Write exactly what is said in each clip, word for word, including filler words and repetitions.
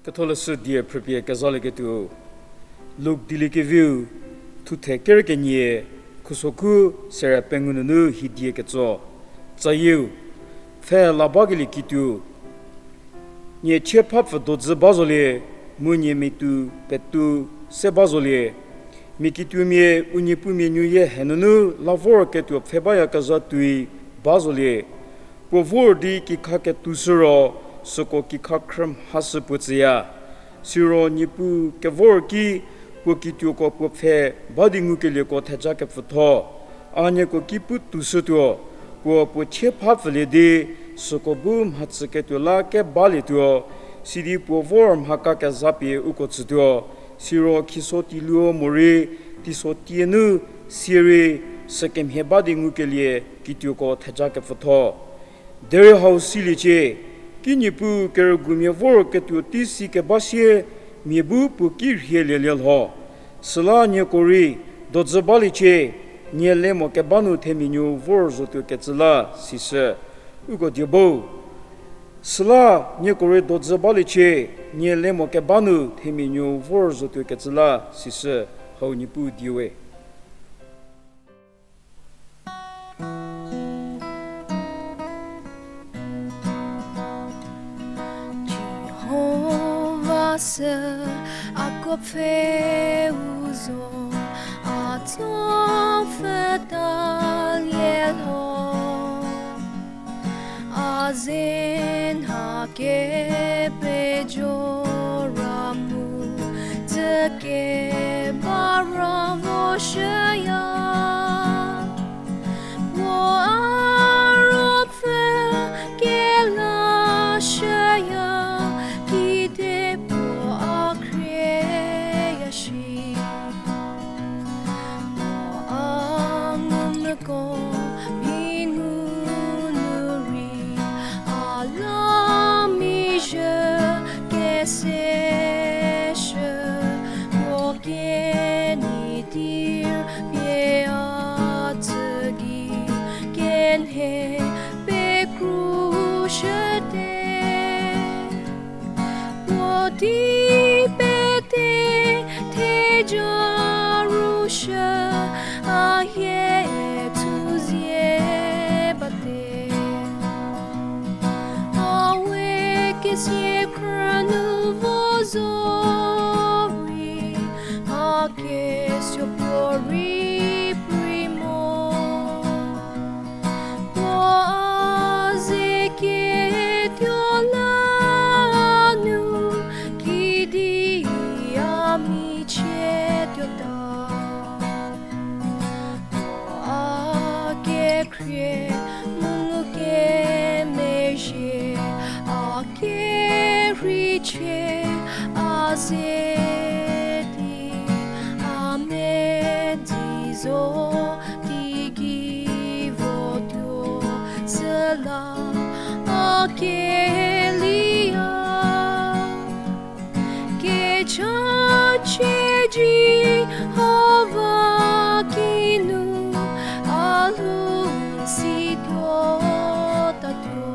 Ketholeshü die phrüpie kezalieketuo, Luk dieliekeviu, thuthe ker kenie, khusokhu sere pengou nunu hidie ketso. Tsayieu, pfhe la bakelie kituo, nie chie phapfü dodzü ba zolie, mu nie miatu petu se ba zolie. Mia kituomia u niepumia nuoye he nunu la vorketuo pfhe bayakezha tuoi ba zolie. Puo vor di kikha ketushü ro, süko kikha khrü mhashü puo tsüya. Siro Niepuu kevor ki puo kituoko puo pfhe ba di ngukelieko theja kepfütho. A nieko ki pu tushütuo, puo puo chie phapfülie di, süko bu mhatsüketuo la kebalietuo, sidi puo vor mhaka kezapie uko tsütuo, siro khiso teiluo morei teiso tie nu sie rei sükemhie ba di ngukelie kituoko theja kepfütho. Derei hau siliecie, ki Niepuu kerügumia vorketuo tei si keba sie mia bu puo ki rhielie lho. Süla nieko rei dodzü baliecie, nie le mo keba nu themia nuou vor zotuo kecü la, sishü. Uko diebo. Süla nieko rei dodzü baliecie, nie le mo keba nu themia nuou vor zotuo kecü la, sishü. Hau Niepuu diewe. Jihova sü a kuopfheu zo, a tsopfhütalie lho. A ze nha kepejo ra mu, tsükeba ra voshüya. Puo a ruopfü kelashüya, kide puo a khrieya shi. Puo a ngumvüko mhi nunu rei, a la mizhü keseshü, puo kenei tir pie a tsü gei kenhe pekrushüte. Puo di pete theja rushü, a hie thuzie bate. A we kesie khrünu vo zo rei, a kesuo puorei prei mo. Puo a ze ketuo la nu, kidi a michie tuota. Puo a kekhrie mu ngukemezhie, a kerichie a ze di, a medzi zo di gei votuo, süla a keliya. Kechachie Jihova kinu a lhou si tuotatuo.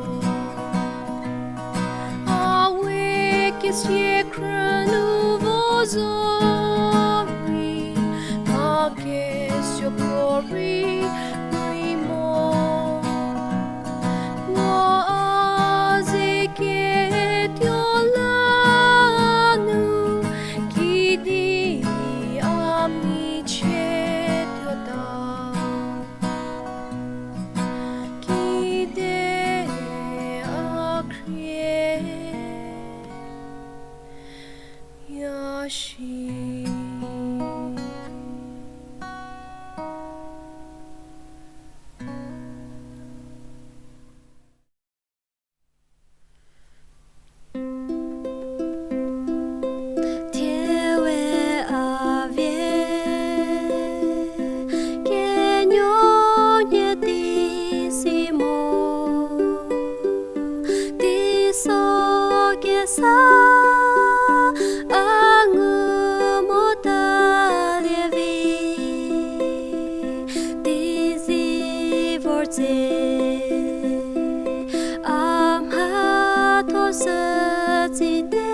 A we kesie khrünu vo zo rei, a kesuo puorei prei mo. Puo a ze ketuo la nu, kidi a michie tuota. Kide a khrieya shi. Thie we a vie kenuonie tei si mo, teiso kesa a ngu motalie vi, teizie vor tse a mhatho sü tsite.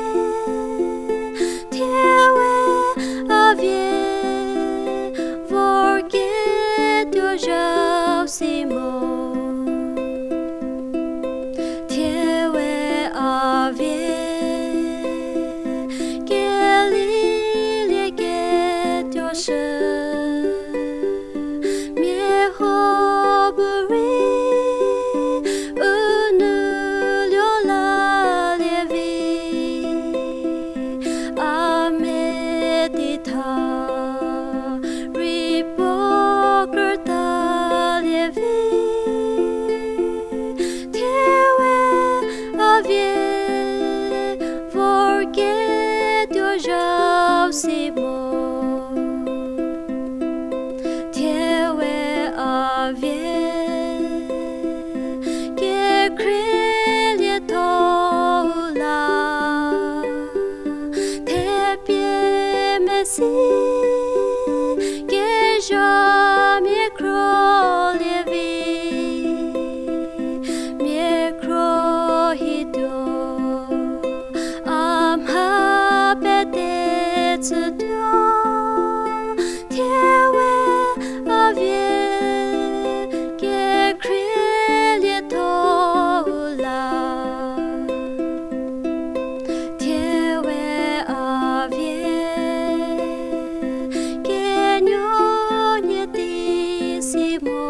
si mo. Thie we a vie kekhrielie tho la, thepie mesi kezhamia khrolie vi, mia khro hituo a mha pete chütuo. Thie we a vie kekhrielie tho la, thie we a vie kenuonie tei si mo.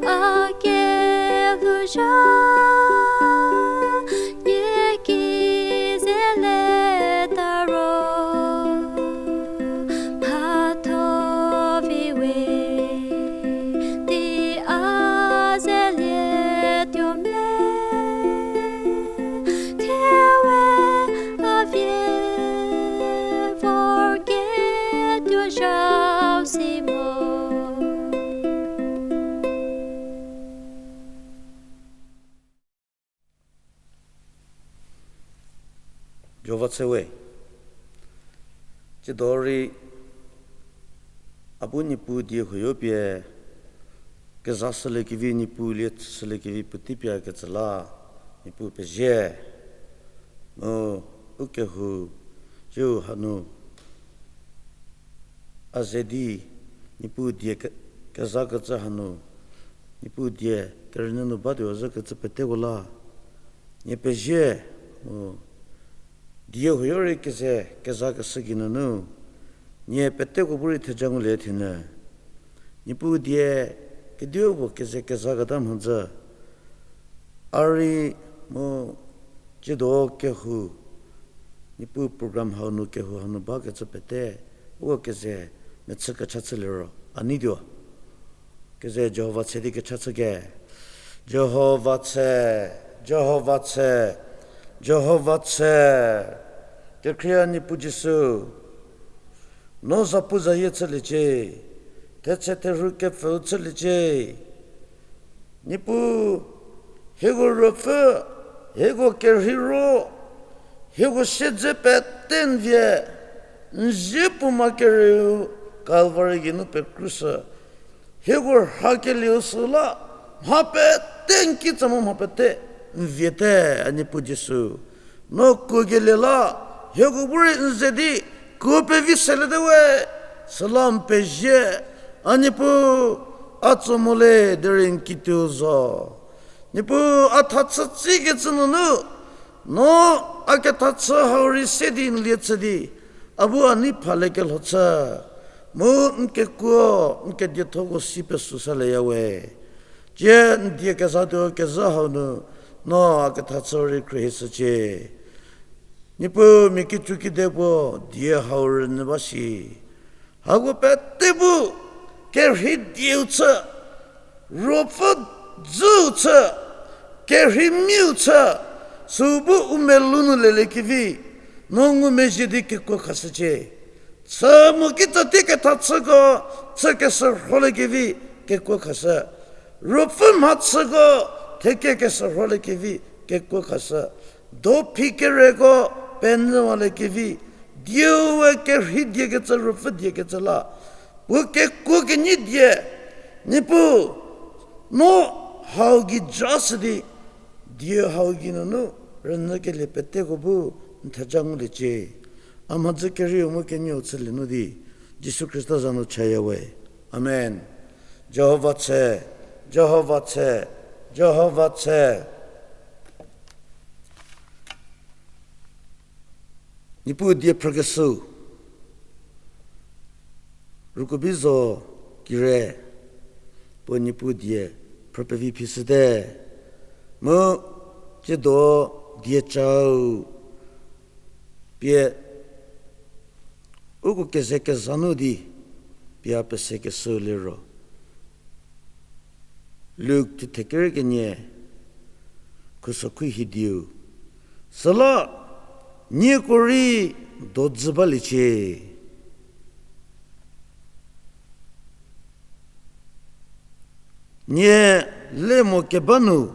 A kelhouzha nie ki zeleta ro, mhatho vi we di a zelietuo me. Thie we a vie vorketuo zhau si mo. Jihova tse we. Tsiedo rei a bu Niepuu die huoyo pie keza shüliekevi, Niepuu lie shüliekevi puotei pie kecü la Niepuu pezie. Mu u kehou ciu hanu a ze di Niepuu die ke-, kezakecü hanu, Niepuu die kerünyü nu batuo zhükecü peteko la nie pezie. Mu die huoyo rei keze kezakeshü geinunu nie peteko bu rei theja ngulie thinyü. Niepuu die kedipuo keze kezaketa mhodzü a rei mu tsiedo kehou, Niepuu program hau nu kehou hanu bakecü pete uko keze mechü kecha chülie ro a neituo. Keze Jihova tse di kecha chüke. Jihova tse, Jihova tse, Jihova tse. Kekhrie Niepuu Jisu, no zapuzayie chüliecie, thetse therhu kepfüu chüliecie. Niepuu, hieko ruopfü, hieko kerheiro, hieko siedze pete n vie, n zie puoma kerieu Kalvari geinu pekrushü. Hieko rhakelieu süla mha pete n kitsa mu mha pete n viete, a Niepuu Jisu. No kuokelie la hieko bu rei n ze di kuo pevi seliete we, süla n pezie, a Niepuu, a tso mo le derei n kituo zo. Niepuu, a thachü tsikecü nunu, no a kethachü hau rei se di n lie chü di, a bu a nei phaliekelho chü, mu n kekuo, n kediethoko si pesü salieya we. Tie n die kezatuo kezhü hau nu, no a kethachü rei khruohishücie. Niepuu, mia kicu kide puo die hau rünyü ba shi. Hako pete bu kerhei dieu chü, ruopfü dzüu chü, kerhei miu chü, süu bu u melou nu leliekevi, no ngumezhie di kekuo khashücie. Chü mu kitsa tei kethachüko chü keshürholiekevi kekuo khashü. Ruopfü mhachüko theke keshürholiekevi kekuo khashü. Dophi kereko penyüwaliekevi, dieue kerhei diekecü ruopfü diekecü la puo kekuo kenyi die, Niepuu, no hau gei ja shü di, die hau gei nunu rünyükelie peteko bu n theja nguliecie. A mhodzü kerieu mu kenieu chülie nu di, Jisu Khrista za nu chaya we. Amen. Jihova tse, Jihova tse, Jihova tse. Niepuu die phrükeshüu, Rukubizo Kire, puo Niepuu die phrü pevi phishüte. Mu tsiedo diecau pie uko keze keza nu di pie a pesekeshü liro, Luk thuthe kerü kenie, khuso khuo hiediu. Süla nieko rei dodzü baliecie. Nie le mo keba nu,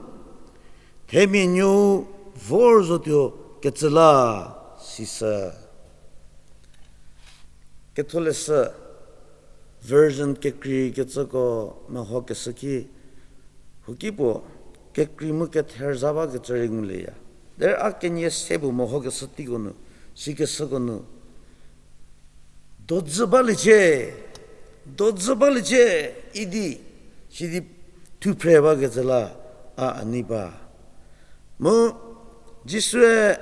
themia nuou vor zotuo kecü la, sisü. Ketholeshü version kekreikecüko mehokeshü ki, huoki puo kekrei mu ketherza bakecü rei ngulieya. Derei a kenie se puo mehokeshü teiko nu, sikeshüko nu, dodzü baliecie, dodzü baliecie, idi, sidi thuphre bakecü la a a nei ba. Mu Jisue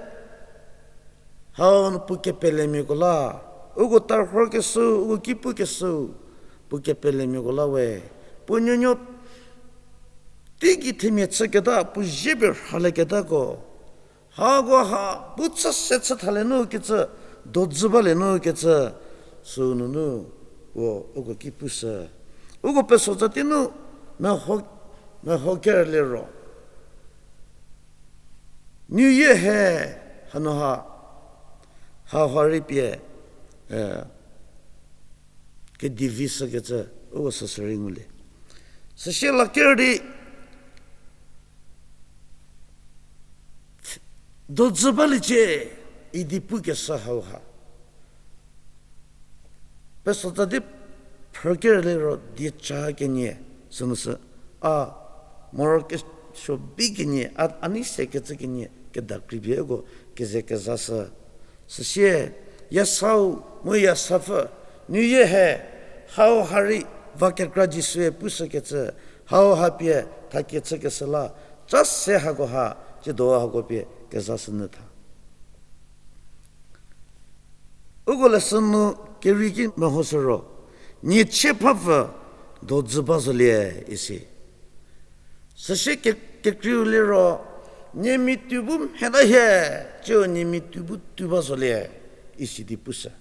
hau nu puo kepelemiako la, uko tarhokeshü, uko ki pukeshü, puo kepelemiako la we, puo nuonuo teigei themia chüketa, puo zie pie rhalieketako, hako ha bu chü se chü thalie nu kecü, dodzü balie nu kecü, sünunu, puo uko ki pushü. Uko pesotsa tei nu, meho, meho kerlie ro, New Year he, hanu ha, hauha rei pie, eh, kedivishükecü, uko süsü rei ngulie. Süsie la ker di, dodzü baliecie, idi pukeshü hauha, pesotsa di phrükerlie ro dieca kenie, sünu sü, a, morokesuo bi kenie, a, a nei sekecü kenie, kedakrei pie uko keze kezashü. Süsie, yasau mu yasapfü, New Year he, hauha rei va kekra Jisue pushükecü, hauha pie thakie chükeshü la, ca se hako ha, tsiedo hako pie kezashünyü tha. Uko lesson nu kerei ki mehoshü ro, nie chie phapfü dodzü ba zolie isi. Süsie ke-, kekreiu liro, nie mitu bu mheta hie, tsiu nie mitu bu tu ba zolie, isi di pushü.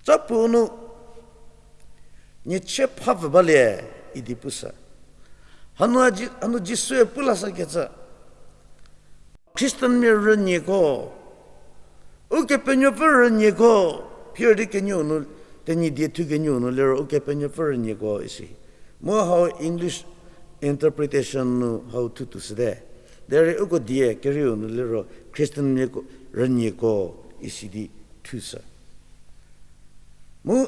Ca puo nu, nie chie phapfü balie, idi pushü. Hanu a Ji-, hanu Jisue pu lashükecü, Khristanmia rünyieko, Ukepenuopfü rünyieko, phir di kenieu nu, Tenyidie thu kenieu nu liro Ukepenuopfü rünyieko isi. Mu hau English interpretation nu hau thutuo shüte. Derei uko die kerieu nu liro Khristanmiako rünyieko isi di thushü. Mu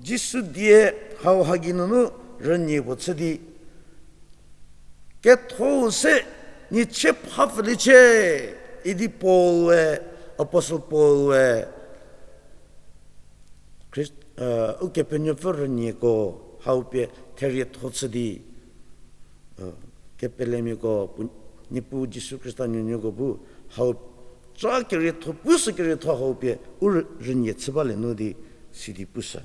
Jisu die hau hagi nunu rünyie puo chü di, kethou se nie chie phapfüliecie, idi Paul-e, Apostle Paul-e, Khrist-, Ukepenuopfü rünyieko hau pie therietho chü di, kepelemiako, Niepuu Jisu Khrista nuonuoko bu hau ca kerietho, pushü kerietho hau pie u rü-, rünyie chü balie nu di sidi pushü.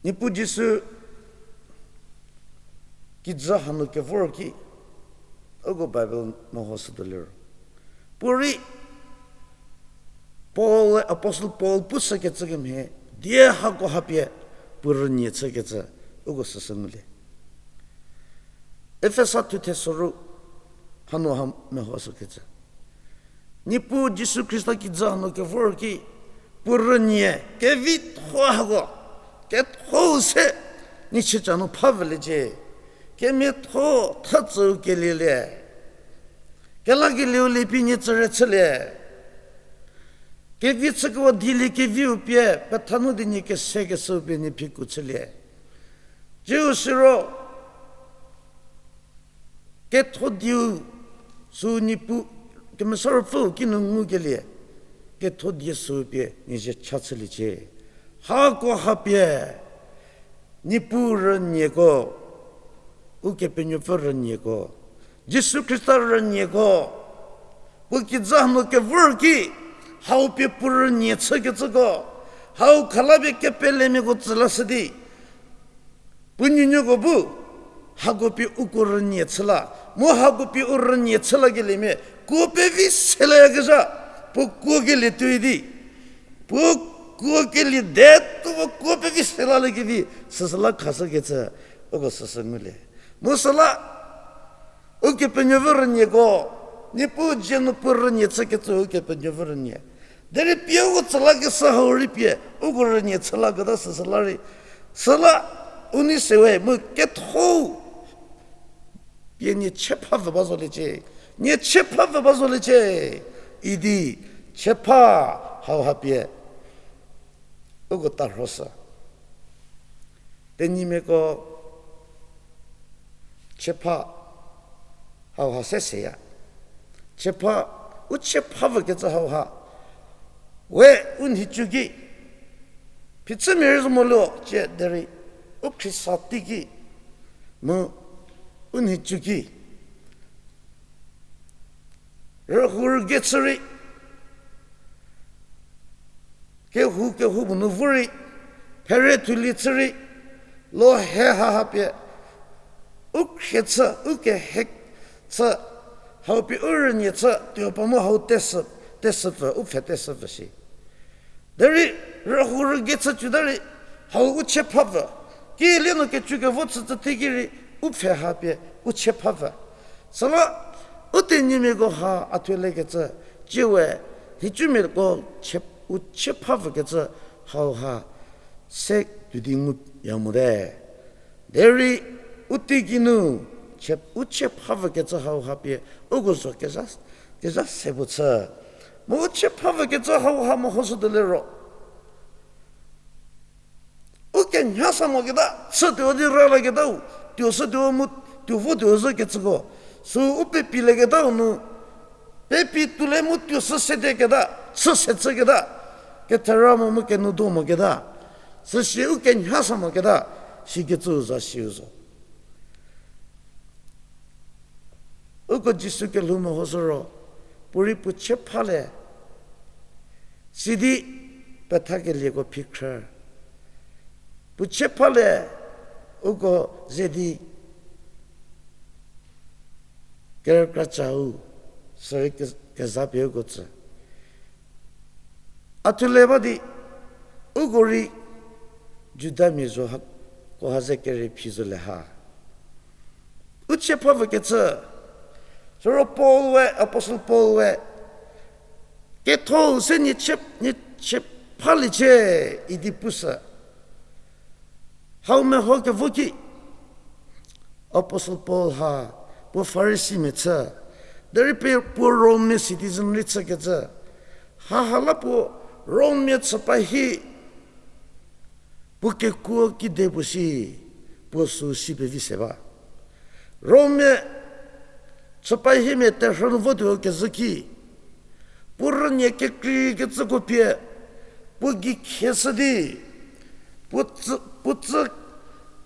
Niepuu Jisu kijü hanu kevor ki, uko Bible mehoshütuo liro, puorei Paul, Apostle Paul pushükecü kemhie, die hako ha pie puo rünyie chükecü uko süsü ngulie. Efesa thuthe soru hanu ha mehoshükecü, Niepuu Jisu Khrista kijü hanu kevor ki, puo rünyie kevitho hako, kethou se nie chieca nu phapfüliecie, kemiatho thatsüu kelielie, kelakelieu lie pie nie tsüre chülie, kevi chükewa dilie keviu pie petha nu di nie kesekeshüu pie nie phiku chülie. Tsiu siro, ketho dieu sü Niepuu, Kemesa Ruopfüu kinu ngukelie, ketho die sü pie nie zie cha chüliecie. Hako ha pie, Niepuu rünyieko, Ukepenuopfü rünyieko, Jisu Khrista rünyieko, puo kijü hanu kevor ki, hau pie puo rünyie chükecüko, hau khala pie kepelemiako tsülashü di, puo nuonuoko bu, hako pie uko rünyie chü la, mu hako pie u rünyie chü lakeliemia, kuo pevi selayakezha, puo kuokelie tuoi di, puo kuokelie de tuo kuo pevi selaliekevi, süsüla khashükecü, uko süsü ngulie. Mu süla, Ukepenuopfü rünyieko, Niepuu dzie nu puo rünie chükecü Ukepenuopfü rünie. Derei pie uko tsü lakeshü hau rei pie, uko rünie chü laketa süsü la rei. Süla, u nei se we mu ketho pie nie chiepha vü ba zoliecie. Nie chiepha vü ba zoliecie. Idi, chiepha hauha pie uko tarhoshü. Tenyimiako chiepha hauha se seya. Chiepha, u chiepha vükecü hauha we u nhicu ki, phichümia rei zo mo lo cie derei, u khriesa teiki mu u nhicu ki rühou rüge chü rei, kehou kehoupuo nu vo rei, phere thulie chü rei, lo he haha pie u khrie chü, u kehe chü, hau pie u rünie chü tuo pa mu hau teshü, teshüpfü, u pfhe teshüpfü shi. Derei rühou rüge chü cüta rei, hau u chiepha pfü. Kilie nu kecü kevo chücü teiki rei, u pfhe ha pie u chiepha pfü. Süla, u tenyimiako ha a thuo lekecü, cie we, nhicumiako chie, u chiepha pfükecü hauha se tuo di nguya mote. Derei u teiki nu chie, u chiepha pfükecü hauha pie uko zo kezha, kezha se puo chü. Mu u chiepha pfükecü hauha mehoshütuo liro, u kenyha sa moketa, chütuo di rülaketau, tuoshütuo mu, tuo votuo zhükecüko, sü u pepi leketau nu, pepi tuole mu tuoshü sedeketa, chü se chüketa, kethera mo mu kenou do moketa, süsie u kenyha sa moketa, sikecüu za siu zo. Uko Jisu kelhou mehoshü ro, puorei puo chiepha le, sidi pethakelieko phikhrü. Puo chiepha le, uko ze di kerükra cau, sürei ke-, kezapie uko tsü. A thuo le ba di, uko rei Judamia zo ha, ko ha ze kere phi zo le ha. U chiepha pfükecü, siro Paul we, Apostle Paul we, kethou se nie chie, nie chiepha liecie idi pushü. Hau meho kevo ki, Apostle Paul ha, puo Farisimia chü, derei pie puo Rommia citizen rei chükecü. Haha la puo Rommia chüpa hi, puo kekuo kide puo si, puo sü si pevi se ba. Rommia chüpa himia terhü nu votuo kezhü ki, puo rünie kekreikecüko pie, puo gei khieshü di, puo tsü, puo tsü,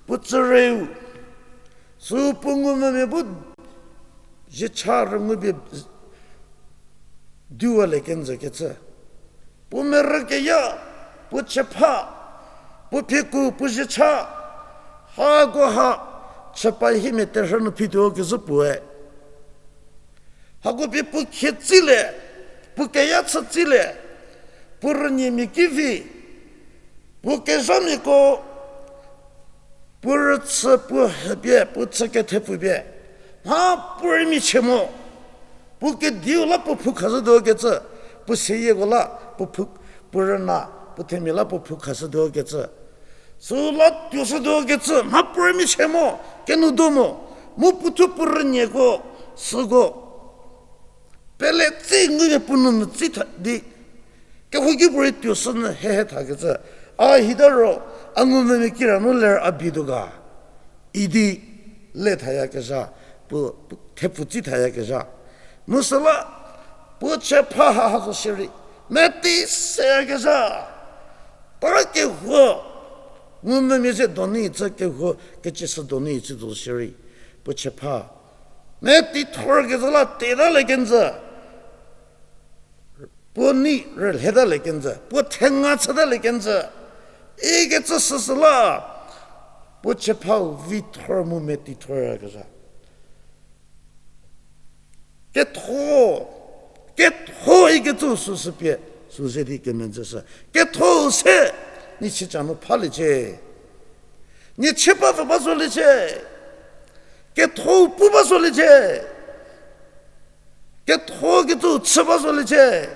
puo tsüreu, sü puo ngumvümia bu ziecha rüngupie duwalie kenjü kecü. Puo merü keya, puo chiepha, puo phieku, puo ziecha, hako ha chüpa himia terhü nu phituo kezhü puoe. Hako pie puo khie tsilie, puo keya chü tsilie, puo rüniemia ki vi, puo kezhamiako, puo rüchü puo hepie, puo chü kethepfupie, mha puorei michie mo. Puo kediu la puo phou khashütuo kecü, puo seyieko la puo phou, puo rüna, puo themia la puo phou khashütuo kecü, süla tuoshütuo kecü mha puorei michie mo, kenou do mo, mu puothuo puo rünieko, süko pele tsi ngumia puo nou nu tsi tha di, kehouki puorei tuoshü nyü hehe thakecü, a hita ro, a ngumvümia kira nu ler a bituo ga, idi le thayakezha, puo, puo thepfu tsi thayakezha. Mu süla, puo chiepha ha ha zo shierei, meti seyakezha. Para kehuo, ngumvümia ze doni cü kehuo, kecieshü doni cü zo shierei, puo chiepha meti thorkezhü la tetalie kenjü. Puo nei rülhetalie kenjü, puo thenga chütalie kenjü, ikecü süsü la, puo chiephau vi thor mu meti thorkezha. Ketho, ketho ikecü süsü pie, sü ze di kemezhüshü. Ketho se, nie chieca nu phaliecie. Nie chie ba pfü ba zoliecie. Ketho pu ba zoliecie. Kethokecü chü ba zoliecie.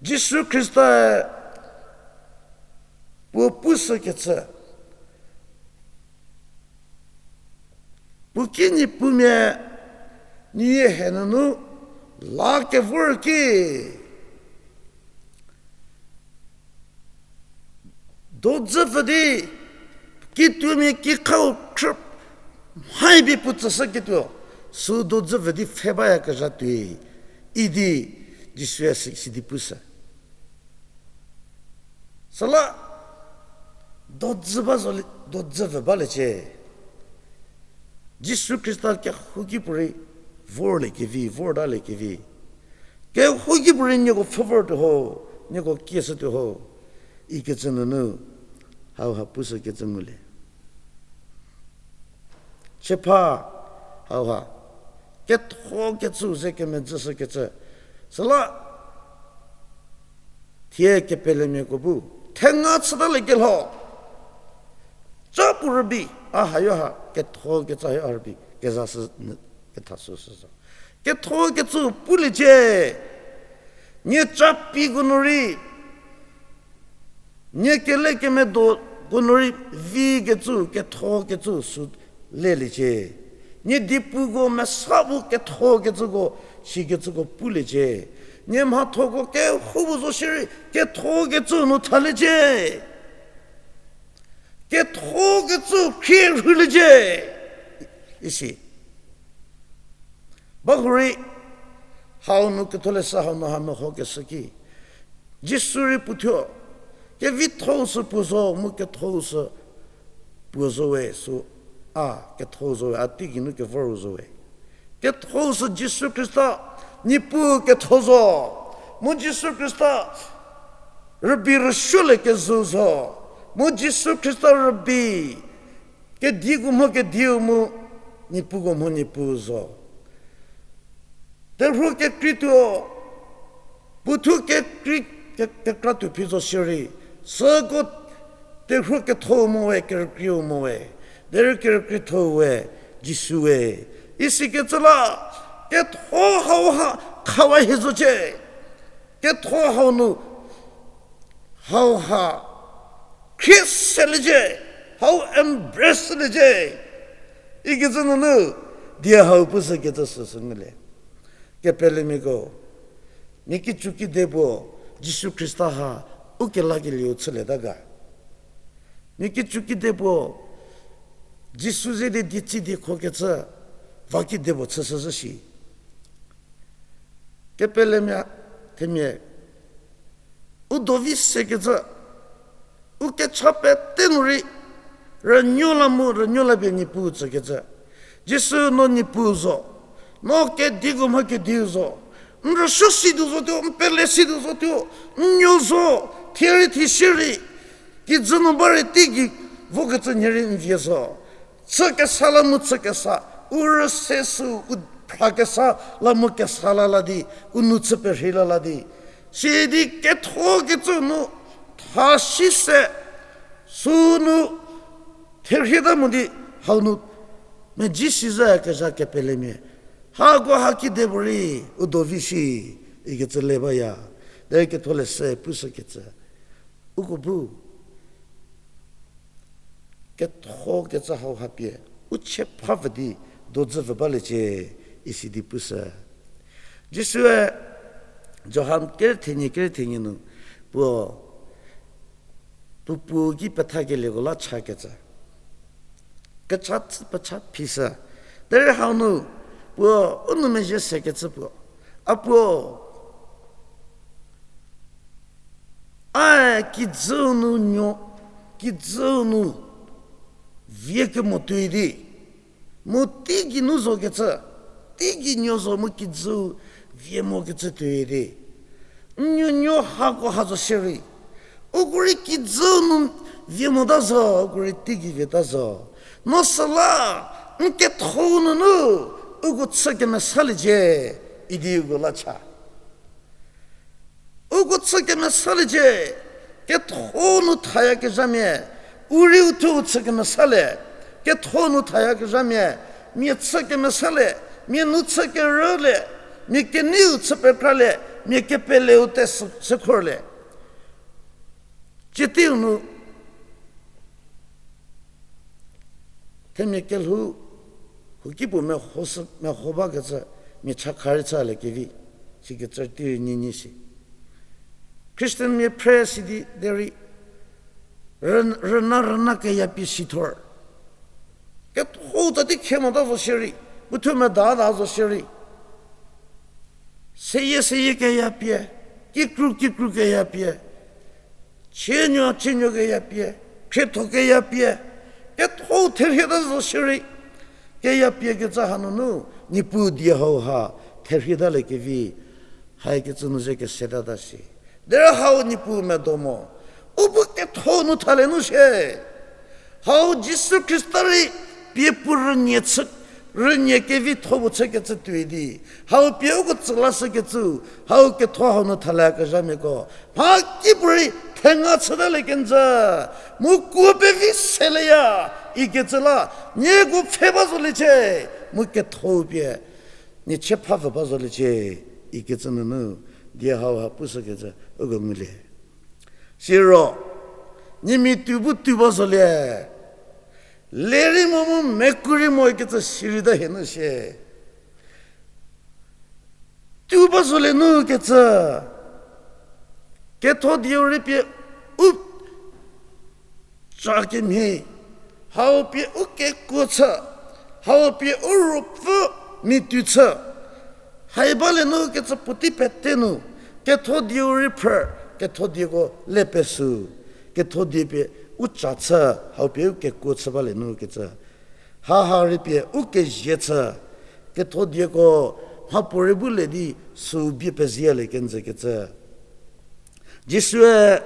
Jisu Khrista-e puo pushükecü, puo kinyi pumia, nie hie nunu la kevor ki dodzü vü di, kituomia kikhau khrü mhai bi puo tsüshüketuo, sü dodzü vü di pfhe bayakezha tuoi, idi Jisue si, sidi pushü. Süla dodzü ba zo, dodzü vü baliecie. Jisu Khrista kehouki puorei vorliekevi, vortaliekevi. Kehouki puorei nieko pfhü vortuo ho, nieko kieshütuo ho, ikecü nunu hauha pushükecü ngulie. Chepha hauha kethokecü ze kemedzüshükecü. Süla thie kepelemiako bu thenga chütaliekelho, ca puo rübei, a hayo ha kethokecü hayo ha rübei kezashü, ketha süsü zo. Kethokecü puliecie, nie capiko nu rei, nie kele kemedoko nu rei vikecü, kethokecü sü leliecie. Nie diepuko mesa bu kethokecüko, sikecüko puliecie. Nie mhathoko kehoupuo zo shierei kethokecü nu thaliecie. Kethokecü khrie rhüliecie, isi. Bahurei, hau nu Ketholeshü hau nu ha mehokeshü ki, Jisu rei puothuo, kevitho-u sü puo zo, mu ketho-u sü puo zo we, sü a ketho zo we, a teigei nu kevor-u zo we. Ketho sü Jisu Khrista, Niepuu ketho zo, mu Jisu Khrista rübei rüsuoliekezhü zo, mu Jisu Khrista rübei kediuko mho kediu mu, Niepuuko mho Niepuu zo. Terhuo kekreituo, puothuo kekrei, ke-, kekra tuo phi zo shierei, süko terhuo ketho mo we, kerükrieu mo we, derei kerükriethou we, Jisu we. Isikecü la, ketho hauha khawa hie zocie. Ketho hau nu hauha khrie seliecie, hau embrace liecie. Ikecü nunu, die hau pushükecü süsü ngulie. Kepelemiako, mia kicu kide puo, Jisu Khrista ha, u kelakelieu chülieta ga. Mia kicu kide puo, Jisu ze di dietsi diekhokecü, va kide puo chüshü zhü shi. Kepelemia, themia, u dovi sekecü, u kecha pete nu rei, rünuo la mu rünuo la pie Niepuu tsükecü. Jisu no Niepuu zo, no kediuko mha kediu zo, n rüsuo si tuo zotuo, n pele si tuo zotuo, n nuo zo, thie rei thie sie rei, kijü nu ba rei teigei vokecü nhie rei n vie zo. Chükesa la mu chükesa, u rüse sü u phrakesa la mu kesa la la di, u nu chü perhei la la di. Sidi kethokecü nu, tha si se, sünu, therhieta mo di, hau nu, mezhie si zhü kezha kepelemia. Hako ha kide puorei, u dovi shi, ikecü le baya. Derei Ketholeshü pushükecü. Uko bu, kethokecü hauha pie, u chie pha vü di, dodzü vü baliecie, isi di pushü. Jisue, Johan kere thenie, kere thenie nu, puo, puo Puo ki pethakelieko la chakecü. Kecha chü pecha phi sü. Derei hau nu, puo, u nou mezhie sekecü puo. A puo, a kijüu nu nuo, kijüu nu vie kemo tuoi di. Mu teigei nu zokecü, teigei nuo zo mu kijüu vie mokecü tuoi di. N nuonuo hako ha zo shierei. Uko rei kijüu nu vie mota zo, uko rei teigei vieta zo. No süla, n ketho nunu, uko chü kemesaliecie, idi uko la cha. Uko chü kemesaliecie, ketho nu thayakezhamia, u rei uthuo chü kemesalie, ketho nu thayakezhamia, mia chü kemesalie, mia nu chü kerülie, Mia keneiu chü pekralie, mia kepeleu te sü-, sükhorlie. Cietiu nu, themia kelhou, huoki puo meho sü, meho bakecü, mia cha kha rei chülie kevi, sikecü tei rei nyinyi shi. Christian mia phre sidi derei, rü-, rüna rüna keya pie sithor. Ketho tati khe mota zo shierei, puo thuo medata zo shierei. Seyie seyie keya pie, kikru kikru keya pie, chienuo chienuo keya pie, khrietho keya pie, ketho therhieta zo shierei, keya pie kecü hanunu, Niepuu die hauha therhietalie kevi, haikecü nu ze kesetata shi. Derei hau Niepuu medo mo. U bu ketho nu thalie nu shie. Hau Jisu Khrista rei pie puo rünie chü, rünie kevitho puo chükecü tuoi di. Hau pie uko tsü lashükecü, hau ketho hau nu thaliekezhamiako. Mhakipuorei thenga chütalie kenjü. Mu kuo pevi seleya, ikecü la, nieko pfhe ba zoliecie, mu ketho pie nie chie pha pfü ba zoliecie, ikecü nunu, die hauha pushükecü uko ngulie. Siro, niemi tuo bu tuo ba zolie. Lerei mo mu meku rei mo ikecü sirei ta hie nu shie. Tuo ba zolie nu kecü. Ketho dieu rei pie u ca kemhie, hau pie u kekuo chü, hau pie u ruopfü mi tuo chü. Hai balie nu kecü puotei pete nu, ketho dieu rei phrü, ketho dieko le pesü, ketho die pie u ca chü, hau pie u kekuo chü balie nu kecü. Haha rei pie u kezie chü, ketho dieko mhapuorei bu le di süu bie pezialie kenjü kecü. Jisue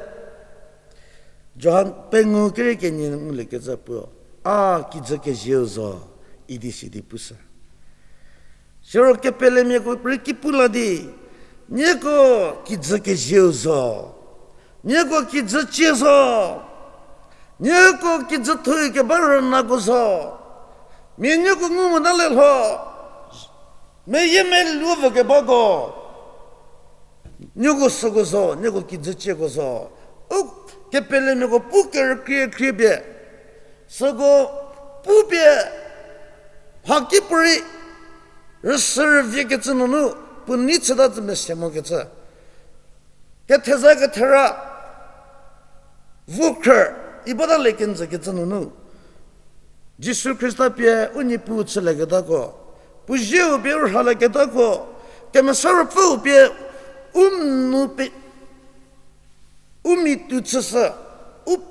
Johan pengou kerei kenie ngulie kecü puo, a kijü kezieu zo, idi sidi pushü. Siro kepelemiako rei ki pu la di, nieko kijü kezieu zo, nieko kijü cie zo, nieko kijü thoi keba rünako zo, mia nieko ngu mota le lho, meyie meluo vü kebako, nieko süko zo, nieko kijü cieko zo. U kepelemiako pu kerükrie khrie pie, süko pu pie, mhakipuorei rüsü rüvie kecü nunu, puo nei chüta zü mese mokecü. Ketheza kethera, vokhrü, i bata le kenjü kecü nunu. Jisu Khrista pie u Niepuu chülieketako, puo zieu pie u rhalieketako, Kemesa Ruopfüu pie u nu pe, u mi tuo chüshü, u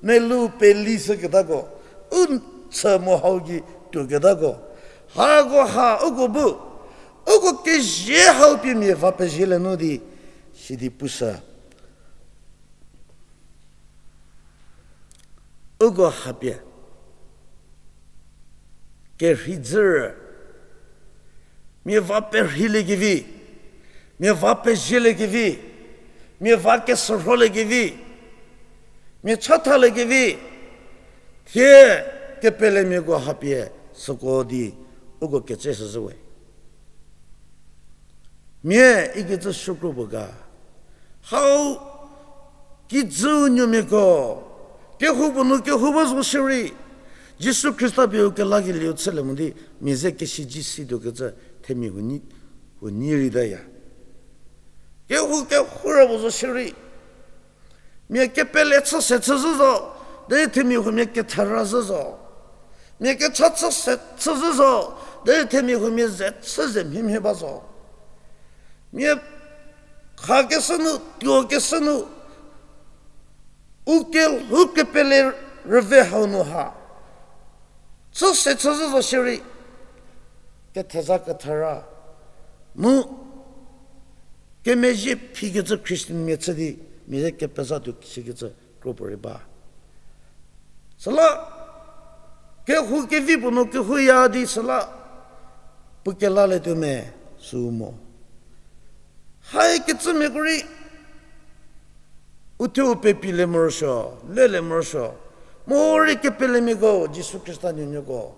melou peli shüketako, u chü mu hau gei tuoketako, hako ha uko bu, uko kezie hau pie mia va pezielie nu di, sidi pushü. Uko hapie kerhei dzürü, mia va perheiliekevi, mia va pezieliekevi, mia va kesürholiekevi, mia chathaliekevi, thie kepelemiako hapie süko di uko ketse shüzhü we. Mia ikecü shükro puo ga. Hau kijüu nuomiako, kehoupuo nu kehou ba zo shierei, Jisu Khrista pie u kelakelieu chülie mo di, mia ze kesiji situokecü themia huo nyi, huo nyi reitaya. Kehou kehoura puo zo shierei, mia kepele chü se chü zhü zo, derei themia huomia kethera zhü zo. Mia kecha chü se chü zhü zo, derei themia huomia ze chü ze mhiemhie ba zo. Mia khakeshü nu, tuokeshü nu, u kelhou kepele rüve hau nu ha chü se chü zhü zo shierei, ketheza kethera mu kemezhie phikecü Christian mia chü di, mia ze kepezatuo sikecü kro puorei ba. Süla, kehou kevi puo nu kehouya di süla, puo kelalietuo me, süu mo. Haikecümiako rei, u thuo u pepilie morosuo, lelie morosuo, morei kepelemiako, Jisu Khrista nuonuoko,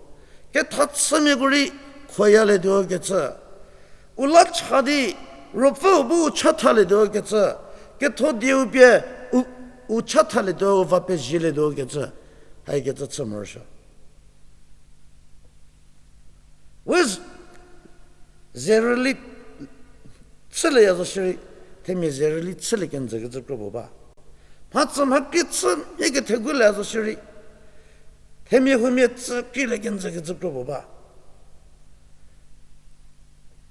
kethachümiako rei, khoyalietuo kecü. u la cha di, Ruopfüu bu u chathalietuo kecü, ketho dieu pie, u, u chathalietuo, u va pezielietuo kecü, haikecü chü morosuo. We z-, zerüli chülieya zo shierei, themia zerüli chülie kenjü kecü kro puo ba. Mhatsü mhakrie chü mhie kethegulie zo shierei, themia huomia tsü kreilie kenjü kecü kro puo ba.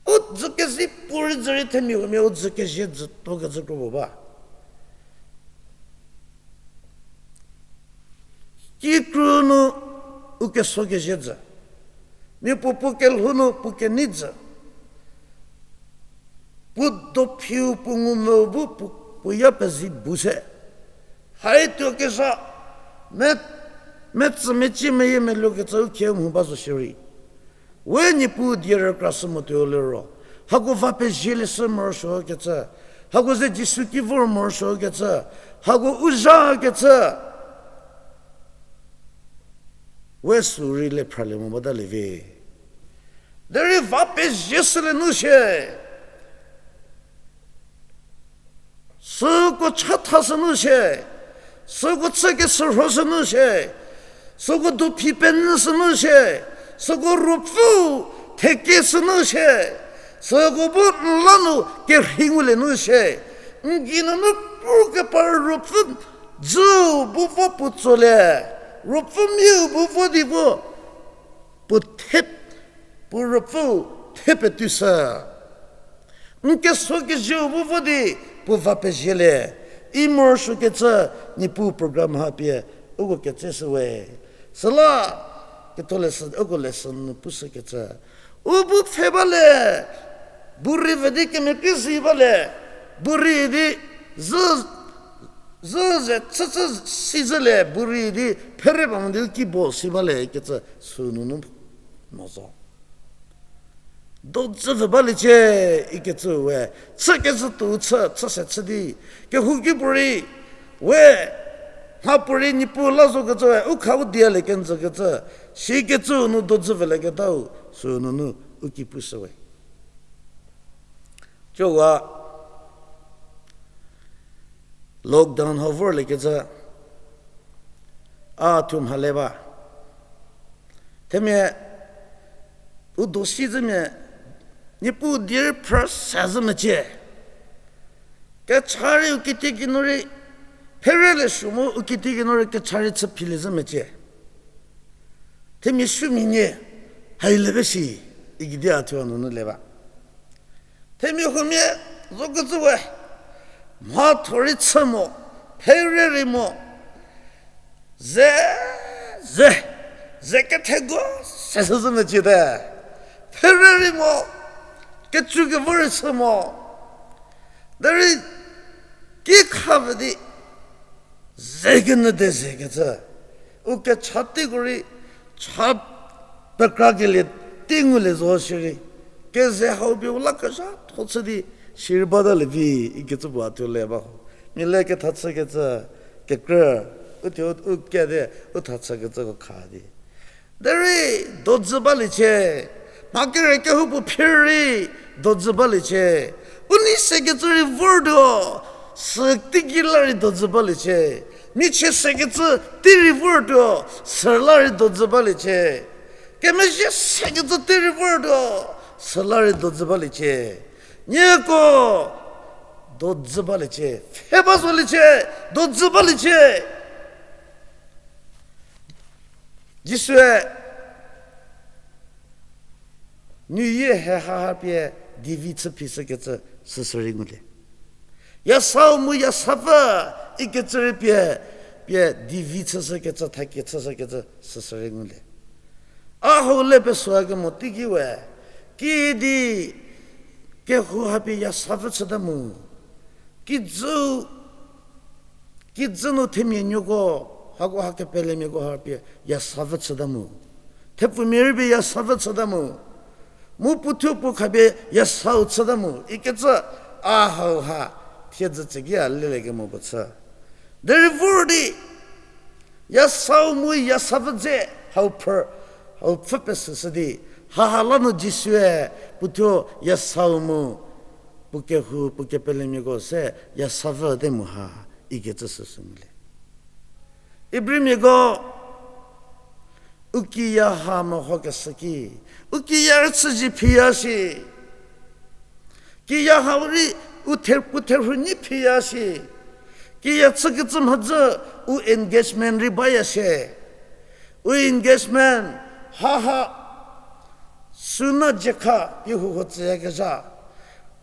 U dzü kezi puorei dzürei themia huomia u dzü kezie dzütuo kecü kro puo ba. Kikru nu u keso kezie dzü. Mia puo puo kelhou nu puo kenei dzü. Puo dophiu puo ngumvüu bu puo, puo ya pezi bu se. Haituo kezha, me, metsü mecie meyiemeluo kecü u khieu mhu ba zo shierei, we Niepuu die rükrashü motuo liro, hako va pezielieshü morosuo kecü, hako ze Jisu ki vor morosuo kecü, hako u zha kecü, we sü rei le phralie mo batalie vi. Derei va pezieshülie nu shie. Süko chathashü nu shie, süko chükeshürhoshü nu shie, süko dophi penyüshü nu shie, süko Ruopfü thekeshü nu shie, süko bu n la nu kerhei ngulie nu shie, n geinunu pu kepar Ruopfü dzüu bu vo puo tsolie, Ruopfü miu bu vo di vo, puo the, puo Ruopfüu the petushü. N keso kezieu bu vo di puo va pezielie. I morosuokecü Niepuu program ha pie uko ketseshüwe. Süla ketholeshü, uko lesson nu pushükecü, u bu pfhe bale, bu rei ve di kemepie si bale, bu rei di zü, zü ze chüchü si zülie, bu rei di phere ba mo di u ki bo si bale ikecü sünunu mo zo. Dodzü vü baliecie ikecü we, chükecü tuo chü, chü se chü di, kehouki puo rei, we, mha puo rei Niepuu la zokecü we, u kha u dialie kenjükecü, sikecü nu dodzü vülieketau, sünunu u ki pushüwe. Cüwa lockdown hau vorliekecü, a thuo mhale ba. Themia, u dosi zümia, Niepuu die rei phrü se zhü mecie. Kecha rei u kitiekinu rei, phere le sü mu u kitiekinu rei kecha rei chü philie zhü mecie. Themia sümia nie, haile be shi, ikidi a thuo nunu le ba. Themia huomia zokecü we, mhatho rei chü mo, phere rei mo, ze, ze, ze kethegu se sü zhü mecie te. Phere rei mo, kecü kevo rei chü mo. Derei ki kha pfü di, ze kenyü de zekecü, u kecha teiko rei cha pekrakelie tei ngulie zo shierei, keze hau pie u la kezhatho chü di, shierei batalie vi ikecü puo a thuo le ba ho. Mia le ketha chükecü, kekrü, u thuo u kedi, u tha chükecüko kha di. Derei dodzü baliecie, mha kere kehoupuo phi rei dodzü baliecie. U nei sekecü rei vortuo, sü teiki la rei dodzü baliecie. Michie sekecü tei rei vortuo, sü la rei dodzü baliecie. Kemezhie sekecü tei rei vortuo, sü la rei dodzü baliecie. Nieko dodzü baliecie, pfhe ba zoliecie, dodzü baliecie. Jisue nuyie he haha pie divi chü phishükecü süsü rei ngulie. Yasau mu yasapfü ikecü rei pie, pie divi chüshükecü, thakie chüshükecü süsü rei ngulie. A hau le pesoa kemo teiki we, kidi kehou ha pie yasapfü chüta mu. Kijü, kijü nu themia nuoko, hako ha kepelemiako ha pie yasapfü chüta mu. Thepfumia rei pie yasapfü chüta mu. Mu puothuo puo khapie yasau chüta mu ikecü a hau ha thiedzü tsüki a lelie kemo puo chü. Derei vor di yasau mu yasapfü dze hau pfü, hau pfü pesüshü di, haha la nu Jisue puothuo yasau mu, puo kehou, puo kepelemiako se yasavü te mu ha, ikecü süsü ngulie. Ibrimiako, u kiya ha mehokeshü ki, u kiya rüchüzhie phiya shi. Kiya hau rei u the-, puo therhu nyi phiya shi. Kiya chükecü mhodzü u engagement rei baya shie. U engagement haha süna jekha pie huho tsüyakezha.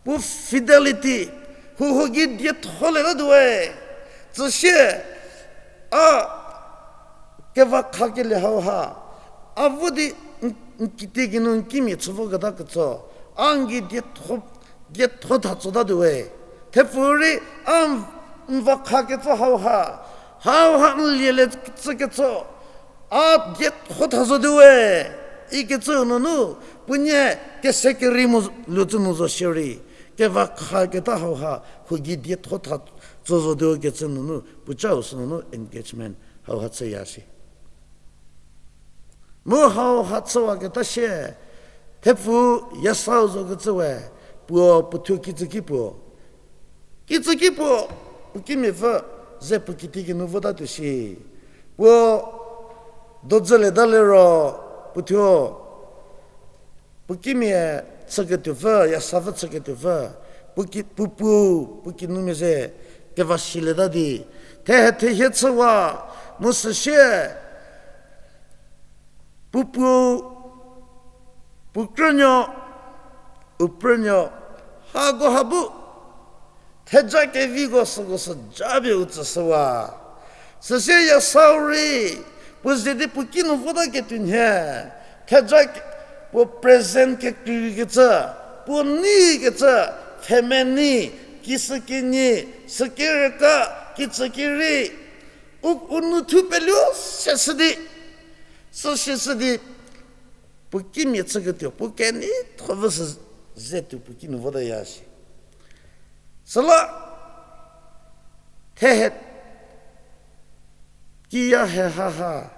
Puo fidelity, huho gei dietho le la duwe. Tsüsie, a kevakhakelie hauha, a vo di n-, n-, n kitiekinu n kimia chü voketa ketso, a n gei dietho, dietho tha tsota duwe. Thepfu rei a n-, n vakhakecü hauha, hauha n lielie tsüketso, a dietho tha zo duwe. Ikecü nunu, puonie kese kerei mu lutsü nu zo shierei, kevakhaketa hauha, huo gei dietho tha tso zo duwe kecü nunu, puocau sünunu engagement hauha chüya shi. Mu hauha chüwaketa shie, thepfu yasau zokecü we, puo puothuo kitsüki puo. Kitsüki puo, puo kimiapfü, ze puo kitiekinu votatuo shi. Puo dodzülieta liro, puothuo, puo kimia chüketuopfü, yasapfü chüketuopfü, puo ki-, puo puo, puo kinumia ze kevashilieta di, thehe thehie chüwa, mu süsie, puo puo, puo krünuo, u prünuo, hako ha bu, theja keviko süko sü japie u tsüshüwa. Süsie yasau rei, puo ze di puo kinu vota ketuo nhie, theja ke-, puo present kekreikecü, puo neikecü, pfhemenei, kisükinyi, sükerüka, kitsükirei, u, u nou thu peluo se shü di, süsie shü di, puo kimia chüketuo, puo keneitho vü sü ze tuo puo kinu votaya shi. Süla, thehe, kiya he haha,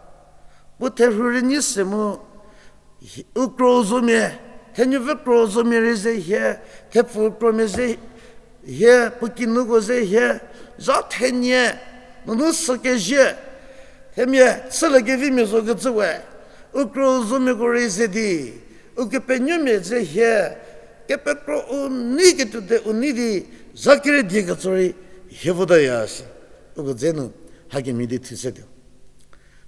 puo therhu rei nyi se mu, hi-, u kro zomia, thenuopfü kro zomia rei ze hie, thepfu kromia ze hie, puo kinuko ze hie, zha thenie, nunu sükezie, themia chülekevimia zokecü we, u kro zomiako rei ze di, ukepenuomia ze hie, kepekro u nei ketuo de u nei di, zha kerei die ketso rei hie votaya shi. Uko dze nu, hakemhie di thusetuo.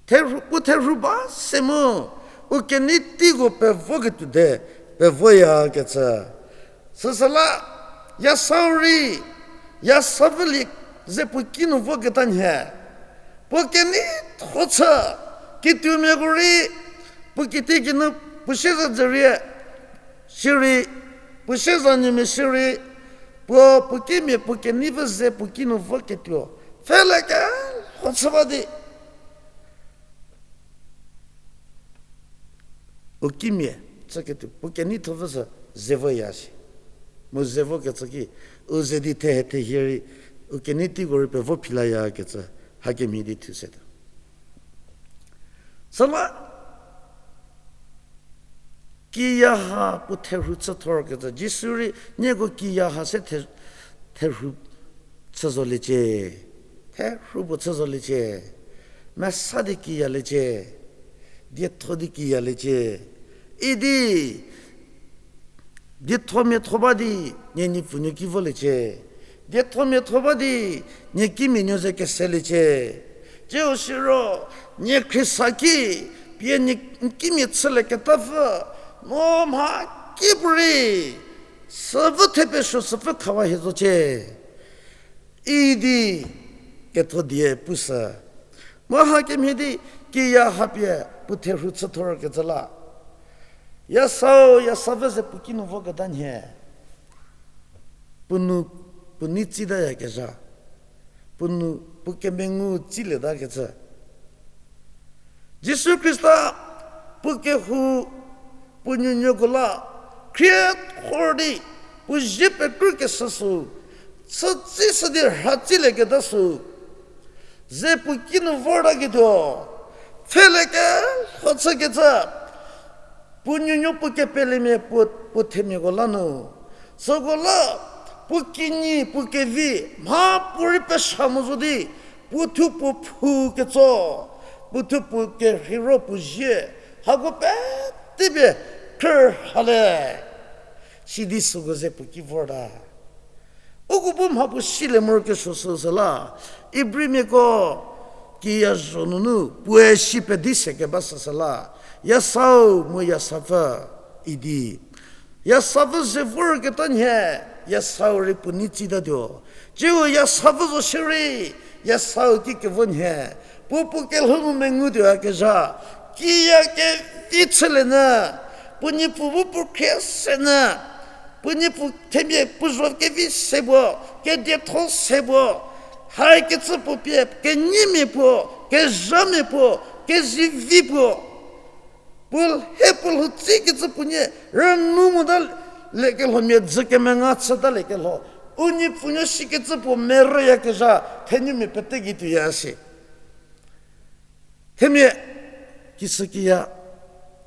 Therhu, puo therhu ba se mu, u keneitiko pevoketuo de, pevoyakecü. Süsüla, yasau rei, yasapfülie ze puo kinu voketa nhie. Puo keneitho chü, kituomiako rei, puo kitiekinu puo sieza dzürie, shierei, puo sieza nyümia shierei, puo, puo kimia puo keneipfü ze puo kinu voketuo, pfhelekelho chü ba di. U kimia, chüketuo, puo keneitho vü sü ze voya shi. Mu ze vokecü ki, u ze di thehe thehie rei, u keneitiko rei pevo philaya kecü, hakemhie di thusetuo. Süla, kiya ha puo therhu chüthorkecü, Jisu rei nieko kiya ha se the-, therhu chü zoliecie, therhu puo chü zoliecie, mesa di kiyaliecie, dietho di kiyaliecie, idi dietho miatho ba di, nie nipfunuo ki voliecie. Dietho miatho ba di, nie kimia nuo ze keseliecie. Tsiu siro, nie Khrista ki, pie nie n kimia chülieketapfü, no mha kipuorei, süpfü thepesuo süpfü khawa hie zocie. Idi ketho die pushü. Mu hakemhie di kiya ha pie puo therhu chüthorkecü la. Yasau, yasapfü ze puo kinu voketa nhie. Puo nou, puo nei tsitayakezha. Puo nou, puo kemengu tsilieta kecü. Jisu Khrista puo kehou, puo nuonuoko la, khrie thor di, puo zie pekrükeshü sü, chütsishü di rha tsilieketa sü, ze puo kinu vortaketuo, pfhelekelho chükecü, Puo nuonuo puo kepelemia puo, puo themiako la nu. Süko la, puo kinyi, puo kevi, mha puorei pesha mo zo di, puo thuo puo phu ketso, puo thuo puo kerheiro puo zie, hako petepie khrü hale. Sidi süko ze puo ki vorta. Uko bu mha puo silie morokesuo süsü la, Ibrimiako kiya zho nunu puoe si pedi se keba süsü la, yasau mu yasapfü idi. Yasapfü ze vorketa nhie, yasau rei puo nei tsitatuo. Tsiu yasapfü zo shierei, yasau ki kevo nhie, puo puo kelhou nu mengutuoyakezha, kiya kevi chülie nyü, puo niepfu bu puo khrie se nyü, puo niepfu themia puo zho kevi se puo, kedietho se puo, haikecü puo pie kenyimia puo, kezhamia puo, kezivi puo, puo he puo lhou tsikecü puo nie rünu mota liekelho mia dzü kemenga chütaliekelho, u niepfunuo sikecü puo merüyakezha thenumia pete gei tuoya si. Themia, kisükiya,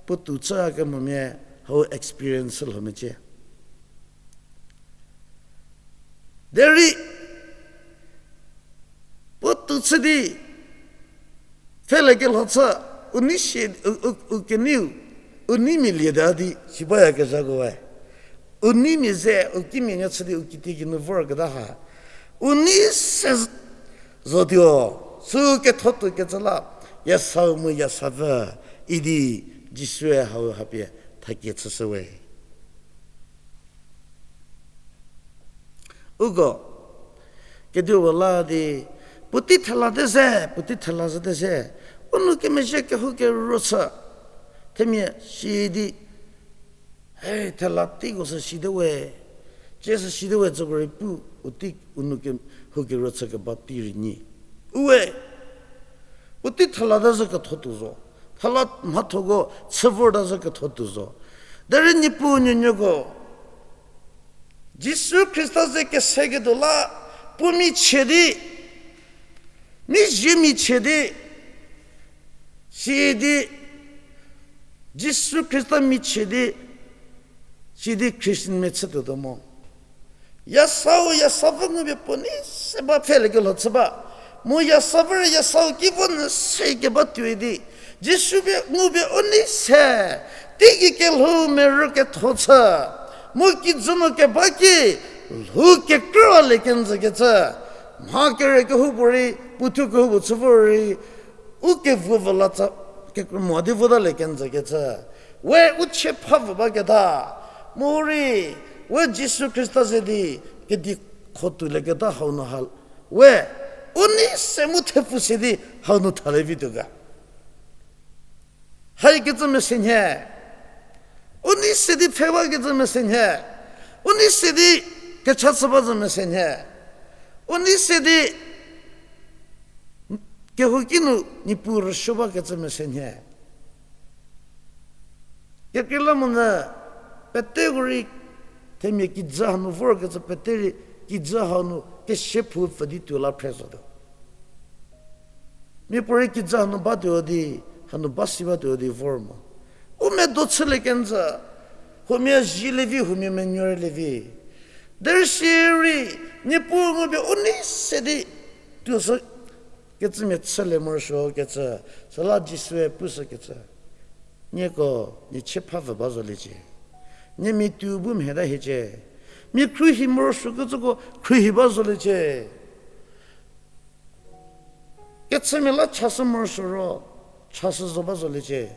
puotou chüyakemomia, hau experience lho mecie. Derei, puotou chü di, pfhelekelho chü, u nei sie, u, u, u keneiu, u neimia lieta di si bayakezhakoe. U neimia ze, u kimia nuo chü di u kitiekinu vorketa ha, u nei se zotuo, sü ketho tuokecü la, yasau mu yasapfü idi Jisue hau hapie thakie chüshüwe. Uko, kedipuo la di, puotei thelate ze, puotei thela zhüte ze, u nou kemezhie kehou kero chü, themia sidi, he, thela teiko sü site we, cie sü site we tsüko rei pu, u tei u nou kehou kero chü keba tei rei nyi. Uwe, puotei thelata zhü ketho tuo zo. Thela mhathoko chü vorta zhü ketho tuo zo. Derei Niepuu nuonuoko, Jisu Khrista ze keseketuo la, puo michie di, mizie michie di, sidi, Jisu Khrista michie di, sidi Christian mia chütuotuo mo. Yasau yasapfü ngupie puo nei se ba pfhelekelho chü ba. Mu yasapfü rei yasau ki vo nyü se keba tuoi di, Jisu pie ngupie u nei se, teigei kelhou merü ketho chü, mu kijü nu keba ki, lhou kekrülie kenjükecü, mha kere kehoupuorei, puothuo kehoupuo chü vorei, u kevo volatsa, kekrü mo di votalie kenjükecü, we u chie pha vü baketa, morei, we Jisu Khrista ze di, kedi kho tuolieketa hau nu ha, we, u nei se mu thepfu se di hau nu thalie vituo ga. Haikecü mese nhie. U nei se di pfhe bakecü mese nhie. U nei se di kecha chü bakecü mese nhie. U nei se di kehouki nu Niepuu rüsuo bakecü mese nhie. Kekreilamonyü peteko rei themia kijü hanu vorkecü pete rei kijü hanu kesie phu pfü di tuo la phre zotuo. Miapuorei kijü hanu batuo di, hanu ba si batuo di vor mo. U medo chülie kenjü, huomia zhielie vi, huomia menuorelie vi. Derei sirei, Niepuu ngupie u nei se di tuoshü kecümia chülie morosuo kecü, süla Jisue pushükecü, nieko, nie chie pha vü ba zoliecie. Nie mia tuo bu mheta hiecie. Mia khruohi morosuokecüko khruohi ba zoliecie. Kechümia la chashü morosuo ro, chashü zo ba zoliecie.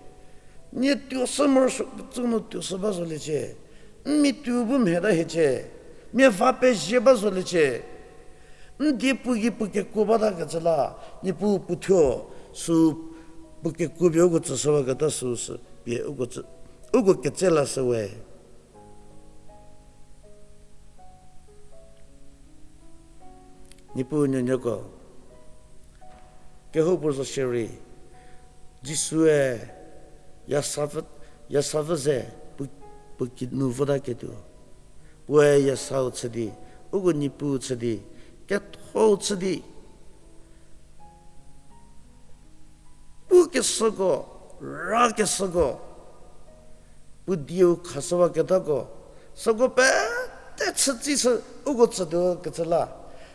Nie tuoshü morosuokecü nu tuoshü ba zoliecie. N mia tuo bu mheta hiecie. Mia va pezie ba zoliecie. N die puo gei puo kekuo batakecü la, Niepuu puothuo, sü puo kekuo pie uko tsüshüwaketa süsü pie uko tsü, uko ketse lashüwe. Niepuu nuonuoko, kehoupuo zo shierei, Jisue yasapfü, yasapfü ze puo, puo kinu votaketuo. Puoe yasau chü di, uko Niepuu chü di, kethou chü di, pukeshüko, rakeshüko, Puo dieu khashüwaketako, süko pete chütsishü uko tsütuo kecü la.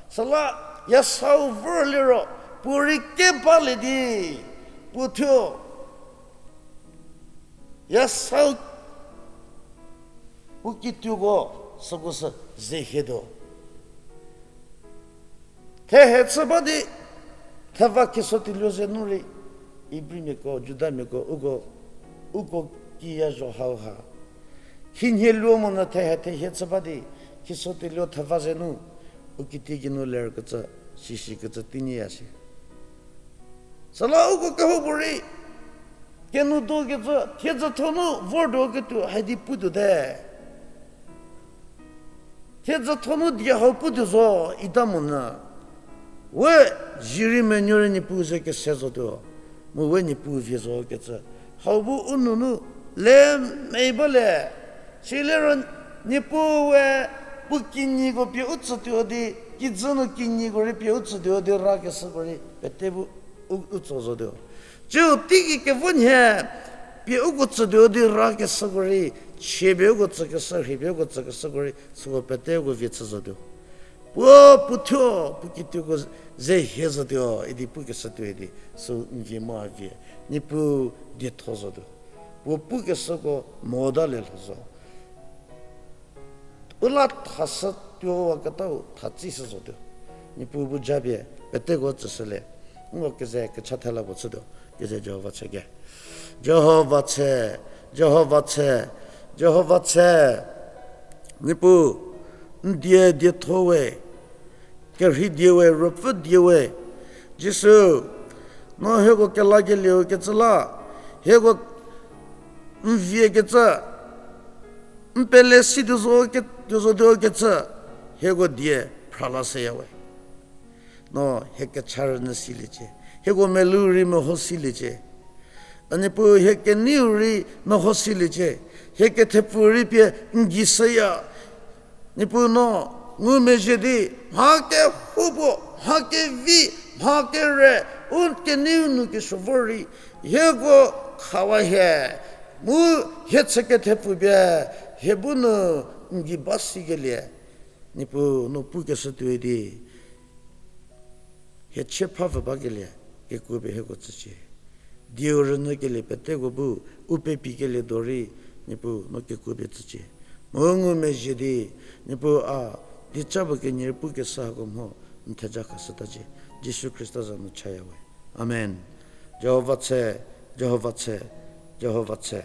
Süla yasau vor liro, puo rei kebalie di, puo thuo yasau puo kituoko süko sü ze hietuo. Thehe chü ba di, theva khesoteluo ze nu rei, Ibrimiako, Judamiako, uko, uko kiya zho hauha. Khinhie luo monyü thehe thehie chü ba di, khesoteluo theva ze nu, u kitiekinu lerkecü, sishikecü teinyiya shie. Süla uko kehoupuorei, kenoudokecü, thiedzütho nu vortuo ketuo, haidi putuote. Thiedzütho nu die hau putuo zo ita monyü. We, zirei menuo rei Niepuu ze kese zotuo. Mu we Niepuu vie zo kecü. Hau bu u nounu le mei ba le. Silero Niepuu we puo kinyiko pie u tsütuo di, kijü nu kinyiko rei pie u tsütuo di rakeshüko rei pete bu u, u tso zotuo. Tsiu teigei kevo nhie pie uko tsütuo di rakeshüko rei, chie pie uko tsükeshü, rhei pie uko tsükeshüko rei, süko pete uko vie chü zotuo. Puo, puo thuo, puo kituoko ze hie zotuo, idi pukeshü tuoi di, sü n vie mu a vie. Niepuu dietho zotuo. Puo pukeshüko mota le lho zo. U la thashütuo waketau thatsishü zotuo. Niepuu bu japie peteko tsüshülie. Nko keze kecha thela puo chütuo. Keze Jihova tshe ke. Jihova tshe, Jihova tshe, Jihova tshe. Niepuu, n die dietho we, kerhei die we, ruopfü die we. Jisu, no hieko kelakelieu kecü la, hieko n vie kecü, n pele si tuo zo ke, tuo zotuo kecü, hieko die phra la shüya we. No hie kecha rünyü siliecie, hieko melou rei meho siliecie. A Niepuu hie keneiu rei meho siliecie, hie kethepfu rei pie n gei shüya. Niepuu no ngumezhie di, mha kehoupuo, mha kevi, mha kere, u keneiu nu kesuo vor rei, hieko khawa hie, mu hie chü kethepfu pie, hie bu nu n gei ba sikelie. Niepuu no pukeshü tuoi di, hie chie phapfü bakelie, kekuo pie hieko tsücie. Dieu rünyükelie peteko bu, u pepi kelie do rei, Niepuu no kekuo pie tsücie. Mu ngumezhie di, Niepuu a, dieca puo kenie rei pukeshü hako mho, n theja khashütacie. Jisu Khrista za nu chaya we. Amen. Jihova tshe, Jihova tshe, Jihova tshe.